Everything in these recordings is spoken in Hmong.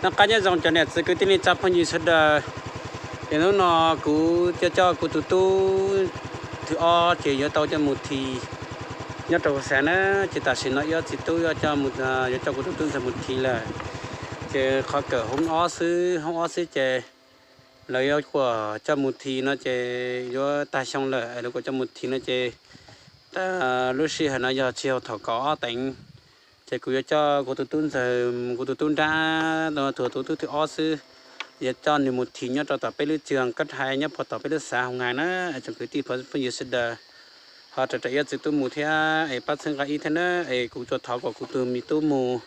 Noj qab nyob zoo cov niam txiv kwv tij neej tsa phooj ywg sawv daws. Ces hnub no kuv coj coj kuv tus tub thib ob ces yuav tau coj mus this nyob rau hauv xav na. Ces tam sim no wb txiv tub yuav coj, yuav coj kuv tus tub ntxawg mus this lawm. Ces qhov kawm hoob ob xwb, hoob ob xwb ces lawv yuav kuam coj mus this no ces yuav tag xyoo lawm es lawv kuam coj mus this no ces lub sij hawm no yog tsis yog thaum kaum ob teev. Ces kuv yuav coj kuv tus tub ntxawg, kuv tus tub nrab, tus tus tub thib ob xwb, yuav coj nws mus this nyob rau tom peb lub tsev kab hais nyob puag tom peb lub xav Hoo Ngais na. Tsoom kwv tij phooj ywg sawv daws ho raws wb txiv tub mus thiab es pab txhawb nqa wb thiab na. Es kuv tsuas thov kom kuv tus me tub mus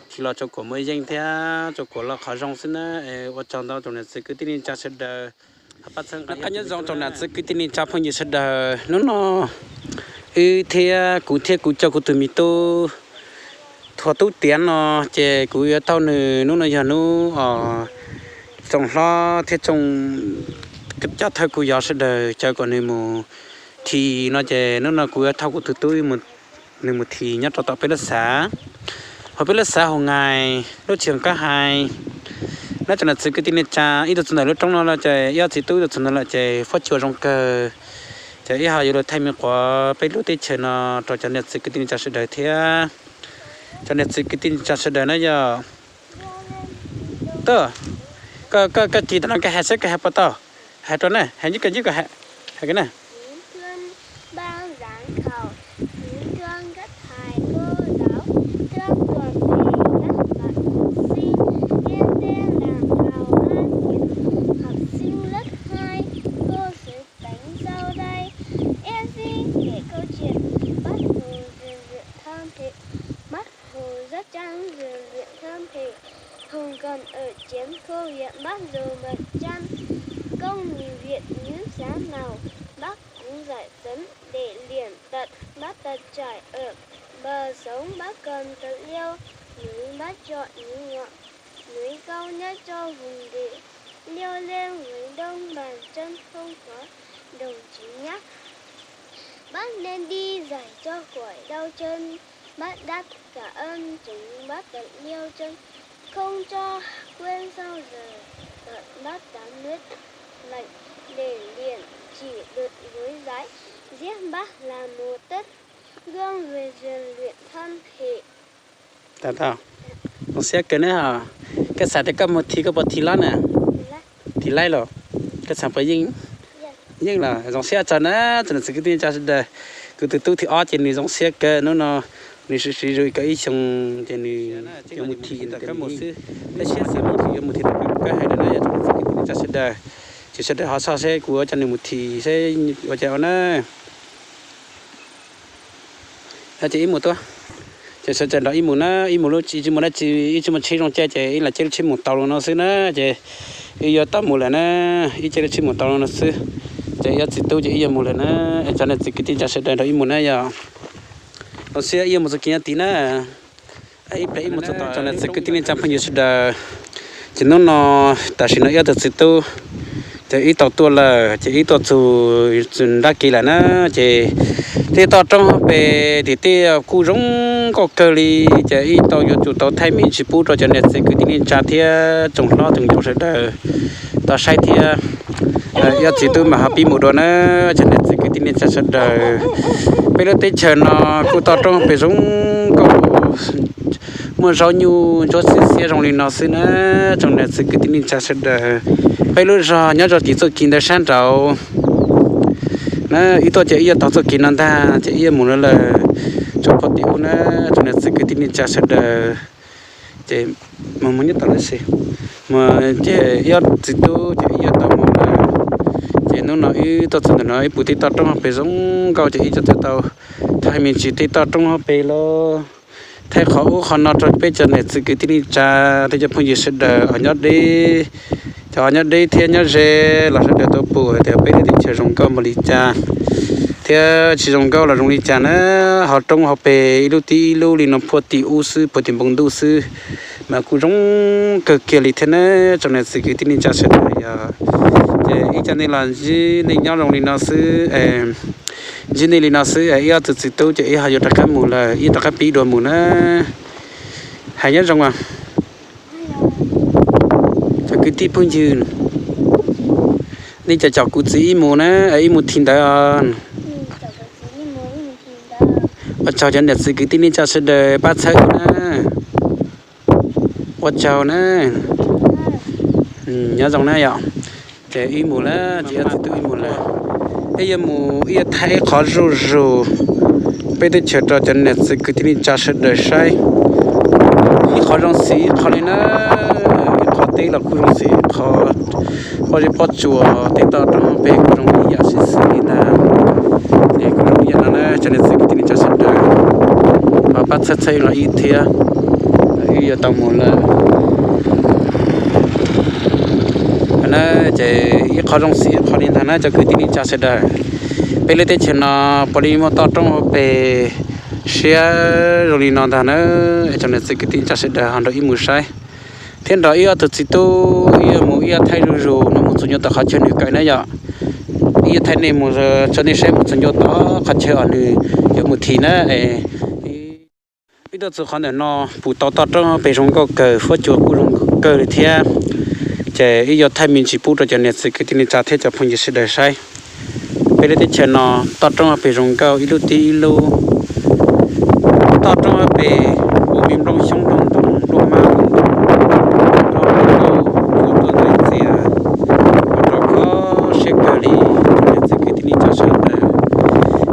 this los tsuas kom muaj yeej thiab tsuas kom los qhov zoo xwb na. Es ua tsaug ntau tsoom niam txiv kwv tij neej tsa sawv daws. Noj qab nyob zoo tsoom niam txiv kwv tij neej tsa phooj ywg sawv daws. Hnub no wb thiab kuv thiab kuv coj kuv tus me tub Thuav Tub Tiav no ces kuv yuav thauj nws, hnub no yog hnub tsoom hlob thiab tsoom coj thawj kuj yog sawv daws caw kom nws mus this no ces hnub no kuv yuav thauj kuv tus tub nws mus this nyob rau tom peb lub xav, hauv peb lub xav Hoo Ngais lub tsev kab hais. Nyob tsoom niam txiv kwv tij neej tsa, wb tuaj txog ntawm lub roob no lawm ces wb txiv tub tuaj txog ntawd lawm ces fuab cua zoo kawg. Ces wb ho yuav lug thaij me quav peb lub teb chaws no rau cov niam txiv kwv tij neej tsa sawv daws thiab. Cov niam txiv kwv tij neej tsa sawv daws na yog, koj, koj, koj tig tam no koj hais saib koj hais puas tau. Hais rau na, hais ncig koj ncig koj hais, hais koj na. Bắt đầu rèn luyện thân thể, hùng cần ở chiến khu huyện Bắc Dù Mường Chăm, công việc những xã nào Bắc cũng giải tấn để luyện tập, bắt tập chạy ở bờ sống, Bắc cần tập liêu núi, Bắc chọn những ngọn núi cao nhất cho vùng đệm, liêu lên với đồng bằng chân không có đồng chí nhắc. Bác nên đi dạy cho khỏi đau chân, bác đáp cả ơn chúng, bác tận liêu chân, không cho quên sau giờ, tận bác tám lướt lạnh để luyện chỉ được lối dạy, giết bác là một tết, gương về rèn luyện thân thể. Zoo siab kawg na. Koj xav tias koj mus this koj puas this laib na? This laib los? Koj xav puas yeej? Yeej los. Zoo siab tshaj na tsoom niam txiv kwv tij neej tsa sawv daws. Kuv tus tub thib ob ces nws zoo siab kawg, hnub no nws siv siv zog kaum ib xyoo ces nws yuav mus this ntawm koj mus xwb. Tab sis xav mus this yuav mus this ntawm koj hais lawm na yog tsoom niam txiv kwv tij neej tsa sawv daws. Ces sawv daws ho xauj seb kuv yuav coj nws mus this seb ua cas ua na. Ces ib mus tuaj, ces sawv daws nrog ib mus na, ib mus lub tsis mus dab tsi, ib tsis mus tsheb zoo caij ces ib los caij lub tsheb mus tau los no xwb na, ces ib yuav tau mus lawm na, ib caij lub tsheb mus tau los no xwb, ces ib yuav txiv tub ces ib yuav mus lawm na, es cov niam txiv kwv tij neej tsa sawv daws nrog ib mus na yog, los sis ib yuav mus txoj kev nyob tid na. Ib pliag ib mus txog tom tsoom niam txiv kwv tij neej tsa phooj ywg sawv daws, ces hnub no tam sim no ib tug txiv tub ces ib tau tuaj lawm, ces ib tuaj txug nrab kev lawm na, ces tej toj roob pem tim tej kuj zoo nkauj kawg li, ces ib tau yuav tsum tau thaij me ntsis pub rau cov niam txiv kwv tij neej tsa thiab tsoom hlob tsoom yau sawv daws tau saib thiab. Ib txiv tub mas ho pib mus dua na, cov niam txiv kwv tij neej tsa sawv daws. Peb lub teb chaws no kuj toj roob pem zoo nkauj, muaj zaub nyuj ntsuab xiab xiab zoo li no xwb na, tsoom niam txiv kwv tij neej tsa sawv daws. Peb lub zog nyob rau tim txoj kev ntawd sab nraud na, ib tuaj ces ib yuav taug txoj kev no ntag ces ib yuav mus lawm tsuas pom tim ub na, tsoom niam txiv kwv tij neej tsa sawv daws. Ces mus mus nyob tau lawm xwb, ces ib txiv tub ces ib yuav tau mus lawm. Ces hnub no wb tuaj txog ntawm no ib puag tej toj roob pem zoo nkauj ces ib co tau thaij me ntsis tej toj roob pem los thaij qhov ub qhov no rau peb cov niam txiv kwv tij neej tsa thiab cov phooj ywg sawv daws uas nyob deb, cov nyob deb thiab nyob ze los sawv daws tau pom tias peb lub teb chaws zoo nkauj npaum li cas thiab tsis zoo nkauj los zoo li cas na. Hauv roob hauv pes ib lub tib ib lub li no puag tim ub xwb, puag tim npoo ntuj xwb mas kuj zoo kawg kiag li thiab na, tsoom niam txiv kwv tij neej tsa sawv daws yog. Ces ib co nej los ntsib nej nyob zoo li no xwb, ntsib nej li no xwb, ib ob tug txiv tub ces ib ho yuav rov qab mus lawm, ib rov qab pib dua mus na. Hais nyob zoo os. Kwv tij phooj ywg, nej cov coj kuv txiv ib mus na, ib mus thi ntawd. Ua tsaug cov niam txiv kwv tij neej tsa sawv daws pab txhawb na. Ua tsaug na. Nyob zoo na yom. Ces ib mus lawm, ces yog txiv tub ib mus lawm. Peb yuav mus ib yuav thaij ib qho zuj zus peb teb chaws rau cov niam txiv kwv tij neej tsa sawv daws saib. Ib qho zoo xis ib qho li na, ib qho teb los kuj zoo xis ib qho, pob zeb pob tsuas tej toj roob pem kuj zoo ib yam xis xis li ntag. Ces kuj zoo ib yam no na cov niam txiv kwv tij neej tsa sawv daws, pab txhawb txhawb los ib thiab. Wb yuav tau mus lawm na, ces ib qho zoo xis ib qho li ntag na cov kwv tij neej tsa sawv daws. Peb lub teb chaws no puav leej muaj toj roob hauv pes siab zoo li no ntag na, cov niam txiv kwv tij neej tsa sawv daws ho nrog wb mus saib. Thiab nrog ib ob tug txiv tub ib yuav mus ib yuav thaij zuj zus nws mus txog ncua tom qhov chaw nws kawm na yom. Ib yuav thaij nej mus, tso nej saib mus txog ncua tom qhov chaw uas nws yuav mus thi na. Wb tuaj txog qhov ntawm no, pum tau toj roob pem zoo nkauj kawg, huab cua kuj zoo nkauj kawg li thiab. Ces wb yuav thaij me ntsis pub rau cov niam txiv kwv tij neej tsa thiab cov phooj ywg sawv daws saib. Peb lub teb chaws no toj roob pem zoo nkauj ib lub tib ib lub. Toj roob pem ua me nplooj xyoob nplooj ntoo nplooj mab nplooj ntoo, cua tuaj ntxeev txias, ua rau kho siab kawg li. Cov niam txiv kwv tij neej tsa sawv daws,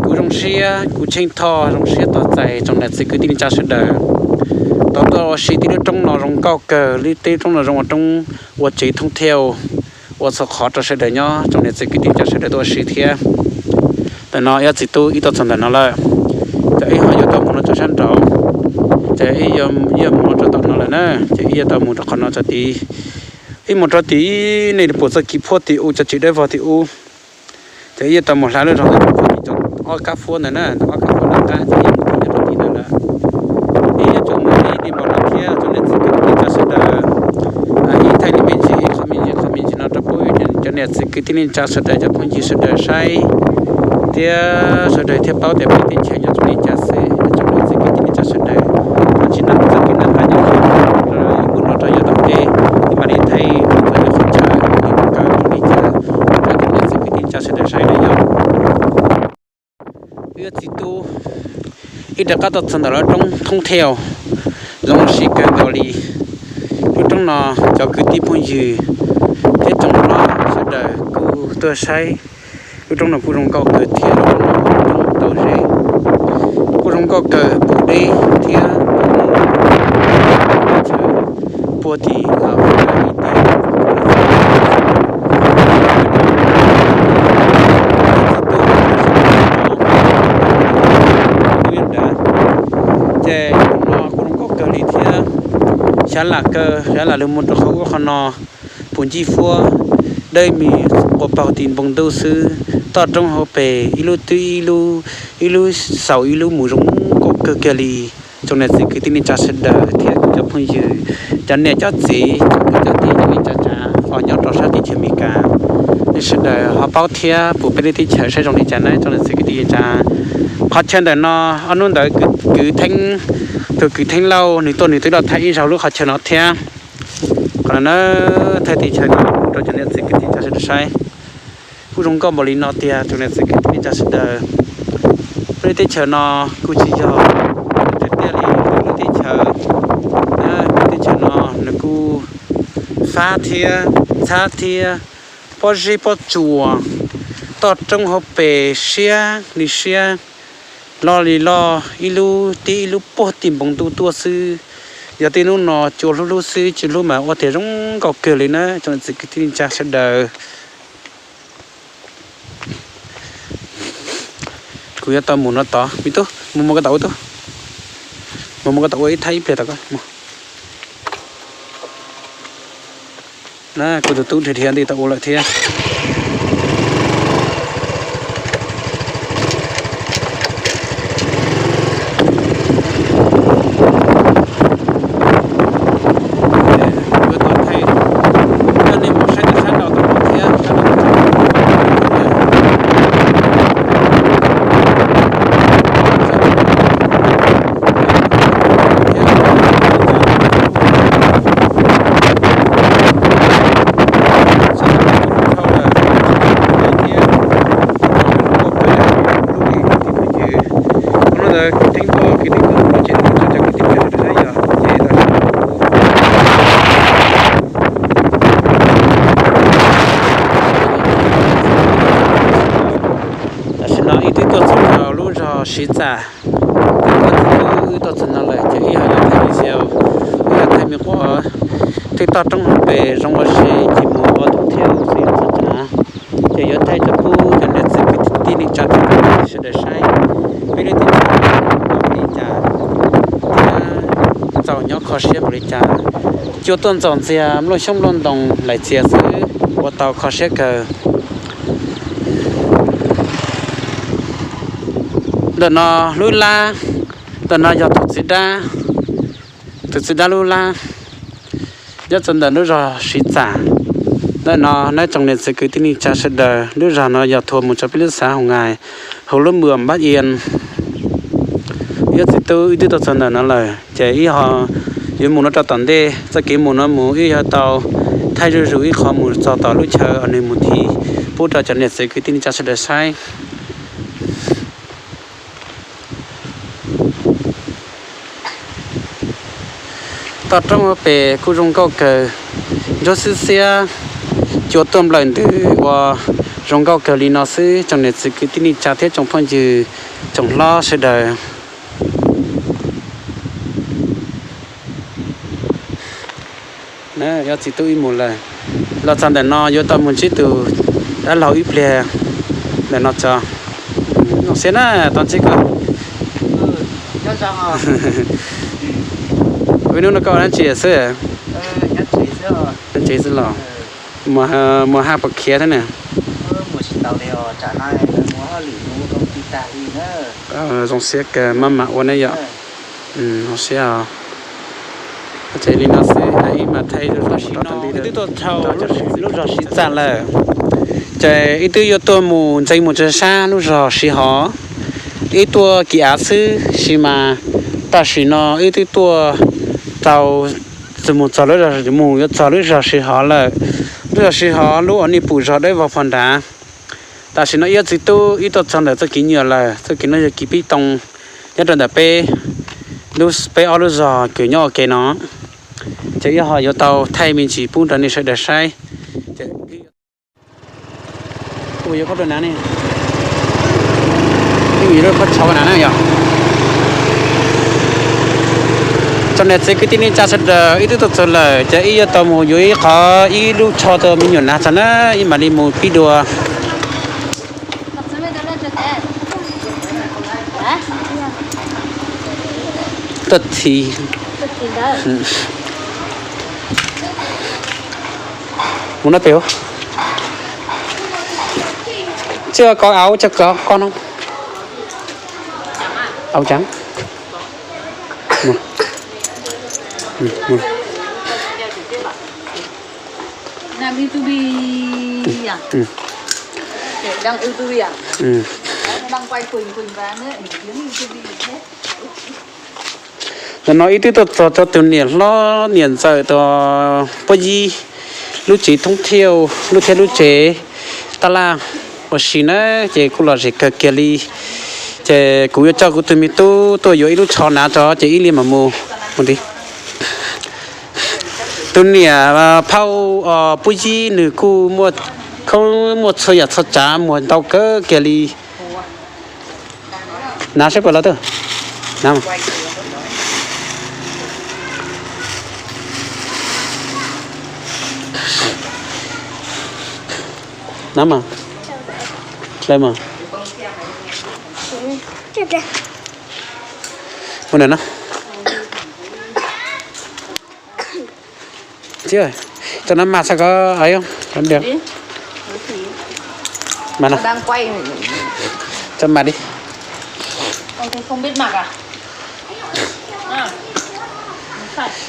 kuv zoo siab kuv Tsheej Thoj zoo siab tos txais tsoom niam txiv kwv tij neej tsa sawv daws tau tuaj ua si. Tib lub roob no zoo nkauj kawg, tib lub roob no zoo ua roob ua tsev thoob thiaj, ua txhua qhov rau sawv daws nyob, tsoom niam txiv kwv tij neej tsa sawv daws tuaj ua si thiab. Ntawm no ib txiv tub ib tuaj txog ntawm no lawm, ces ib ho yuav tau mus no rau sab nraud, ces ib yuav mus rau tom no lawm na, ces ib yuav tau mus rau qhov no txog tid. Ib mus rau tim nej puas txoj kev phuab tim u, cov tsev dawb vog tim u. Ces ib yuav tau mus hla lub zog ntawd, ob kab fuab ntawd na, ob kab fuab nram qab, ces ib mus rau tim ntawd lawm. Ib yuav tsum mus ib npaum no thiab, cov niam txiv kwv tij neej tsa sawv daws. Ib thaij li me ntsis, qhov me ntsis, qhov me ntsis no rau pub cov niam txiv kwv tij neej tsa sawv daws, cov phooj ywg sawv daws saib thiab sawv daws thiaj paub tias peb teb chaws nyob zoo li cas xwb. Cov niam txiv kwv tij neej tsa sawv daws, tsis nag txoj kev nag hais nyob qhov no rau yus pub no rau yus tom ntej, ib mam li thaij txog yus qhov chaw li no zoo li cas rau cov niam txiv kwv tij neej tsa sawv daws saib na yom. Wb yuav txiv tub ib rov qab tuaj txog ntawm lub roob thoob thiaj, zoo siab kawg nkaus li. Lub roob no cov kwv tij phooj ywg thiab tsoom hlob sawv daws kuj tuaj saib. Lub roob no kuj zoo nkauj kawg thiab, lub roob no tau ze, kuj zoo nkauj kawg, pum deb thiab chaw puag tim ces no kuj zoo nkauj kawg li thiab. Xav lam kaw, xav lam lug mus rau qhov ub qhov no, puv ncij fuab, dawb mis quas paug tim npoo ntuj xwb, toj roob hauv pes ib lub twb ib lub, ib lub xaus ib lub mus zoo nkauj kawg kiag li. Tsoom niam txiv kwv tij neej tsa sawv daws thiab kuv cov phooj ywg, cov niam cov txiv, cov kwv cov tij, cov neej tsa tsav uas nyob rau sab teb chaws Amelikas, nej sawv daws ho paub thiab puas peb lub teb chaws saib zoo li cas na tsoom niam txiv kwv tij neej tsa. Qhov chaw ntawm no ob hnub ntawd kwv theeb, tus kwv Theeb Lauj nws tuaj nws twb los thaij ib zaug lub qhov chaw no thiab. Qhov no na, thaij teb chaws no rau cov niam txiv kwv tij neej tsa sawv daws saib. Kuj zoo nkauj npaum li no tiag tsoom niam txiv kwv tij neej tsa sawv daws. Peb lub teb chaws no kuj tsis yog tiag tiag li, peb lub teb chaws, peb lub teb chaws no nws kuj fab thiab, txhab thiab, pob zeb pob tsuas, toj roob hauv pes siab li siab, loj li loj, ib lub tib ib lub puag tim npoo ntuj tuaj xwb. Yog tej hnub no cua hlub hlub xwb, tsis hlub mas ua tias zoo nkauj kawg li na tsoom niam txiv kwv tij neej tsa sawv daws. Kuv yuav tau mus no tod, me tub, mus mus ko taw ua tub, mus mus ko taw ua ib thaij ib pliag tod ko. Na kuv tus tub dhia dhia nti tau ua lawm thiab. Siv txam, wb tuaj txog no lawm ces ib yog yog thaij video, ib yog thaij me quaj thiab toj roob hauv pes zoo ua si ces mus ua tus thiab mus xwb txog tseem no. Ces yuav thaij rau pub cov niam txiv kwv tij neej tsa thiab sawv daws saib peb lub teb chaws li cas thiab txaus nyob kho siab npaum li cas. Cua tuaj ntxaus ntxiag, nplooj xyoob nplooj ntoo laim txias xwb, ua tau kho siab kawg. Ntawm no lub lab, ntawm no yog tus txiv dab, tus txiv dab lub lab, nyob rau ntawm lub zos Siv Txam. Ntawm no neb tsoom niam txiv kwv tij neej tsa sawv daws, lub zos no yog thuam mus rau peb lub xav Hoo Ngais, hauv lub mws Npab Ian. Ib txiv tub ib twb tuaj txog ntawm no lawm ces ib ho yuav mus no rau tom ntej, txoj kev mus no mus ib yog tau thaij zuj zus ib qho mus txog tom lub chaw uas nws mus thim pub rau cov niam txiv kwv tij neej tsa sawv daws saib. Toj roob hauv pes kuj zoo nkauj kawg, ntsuab xiab xiab, cua tuaj nplawm ntws ua zoo nkauj kawg li no xwb tsoom niam txiv kwv tij neej tsa thiab tsoom phooj ywg tsoom hlob sawv daws. Yog txiv tub ib mus lawm, los txog ntawm no yuav tau mus ntsib tus dab laug ib pliag ntawm no tso. Zoo siab na, tau ntsib koj. Hnub no koj ua dab tsi xwb? Dab tsi xwb los? Mus haj puas khiav thiab na? Zoo siab kawg, maj mam ua ne yom. Zoo siab. Ces li no xwb, ib mam thaij ib twb tuaj dhau lub zos Siv Txam lawm, ces ib twb yuav tuaj mus ntxeev mus rau sab lub zos Siv Hov, ib tuaj kis av xwb sis mas tam sim no ib twb tuaj tau mus txog lub, mus yuav txog lub zos Siv Hov lawm. Lub zos Siv Hov lub uas nej pum zog dawb vog puag nrad. Tam sim no ib txiv tub ib tuaj txog ntawm txoj kev nyuam lawm, txoj kev no yog kev pib too nyob rau ntawm peb lub, peb ob lub zos kws nyob ua ke no. Ces ib ho yuav tau thaij me ntsis pub rau nej sawv daws saib. Ua yuav khaub rau nav ne, yuav khaub tsho nav na yog. Tsoom niam txiv kwv tij neej tsa sawv daws ib twb tuaj txog lawm ces ib yuav tau mus yuav ib qho ib lub tsho rau me nyuam nav tso na, ib mam li mus pib dua. Tuaj txi. Mus no pem. Tsis koj au, tsis koj koj no. Au cam. Ntawm no ib twb tuaj txog rau tus niam hlob niam ntxawm tus pub yib lub tsev thoob thiaj, lub thiab lub tsev tab laj ua si na, ces kuj lom zem kawg kiag li. Ces kuv yuav coj kuv tus me tub tuaj yuav ib lub tsho nav tso ces ib li mam mus, mus li. Tus niam phauj pub yib nws kuj muaj khaub, muaj txhua yam txhua tsav muag ntau kawg kiag li. Nav seb puas los tuaj. Nav mas. Nav mas. Hlawv mas. Ua ntawm no. Tsis, tso no mas txog ko, mas no, tso mas li.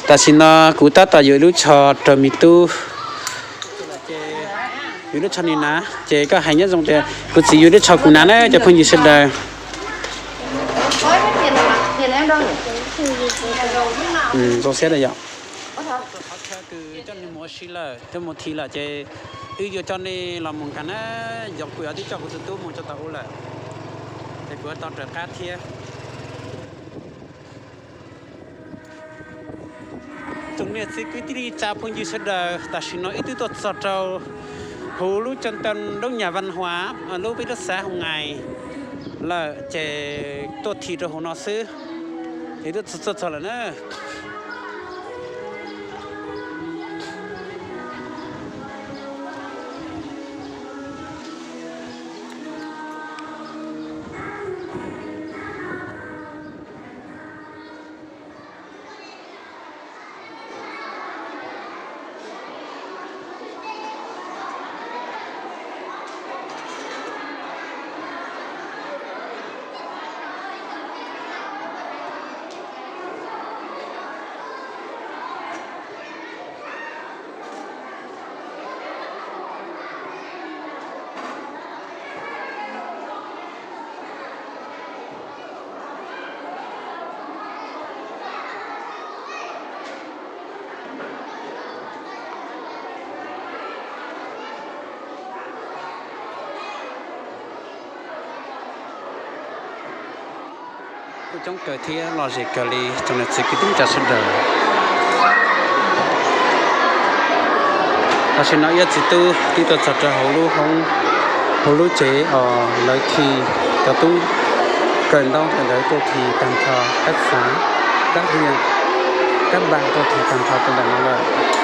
Tam sim no kuv tab tom yuav ib lub tsho rau me tub. Yuav lub tsho nws nav ces koj hais nyob zoo tias kuv txiv yuav lub tsho kuv nav na cov phooj ywg sawv daws. Zoo siab yom. Qhov chaw kws coj nws mus ua si lawm, coj mus thim lawm ces wb yuav coj nej los mus nkaag na. Yog kuv yog twb coj kuv tus tub mus rau tom ub lawm, ces kuv yuav tau raws qab thiab. Tsoom niam txiv kwv tij neej tsa phooj ywg sawv daws, tam sim no wb twb tuaj txog rau huv lub trung tâm nrob nyam văn hóa, lub peb lub xav Hoo Ngais. lawm ces tuaj thim rau hauv no xwb, ces twb txog txog lawm na. Kuj coob kawg thiab lom zem kawg li tsoom niam txiv kwv tij neej tsa sawv daws. Tam sim no ib txiv tub twb tuaj txog rau hauv lub hoob, hauv lub tsev os, lawv khi cov tub kawm ntaub ntawd tuaj khi tag nrho, kab xav, kab hias, kab npas tuaj khi tag nrho rau ntawm no lawm.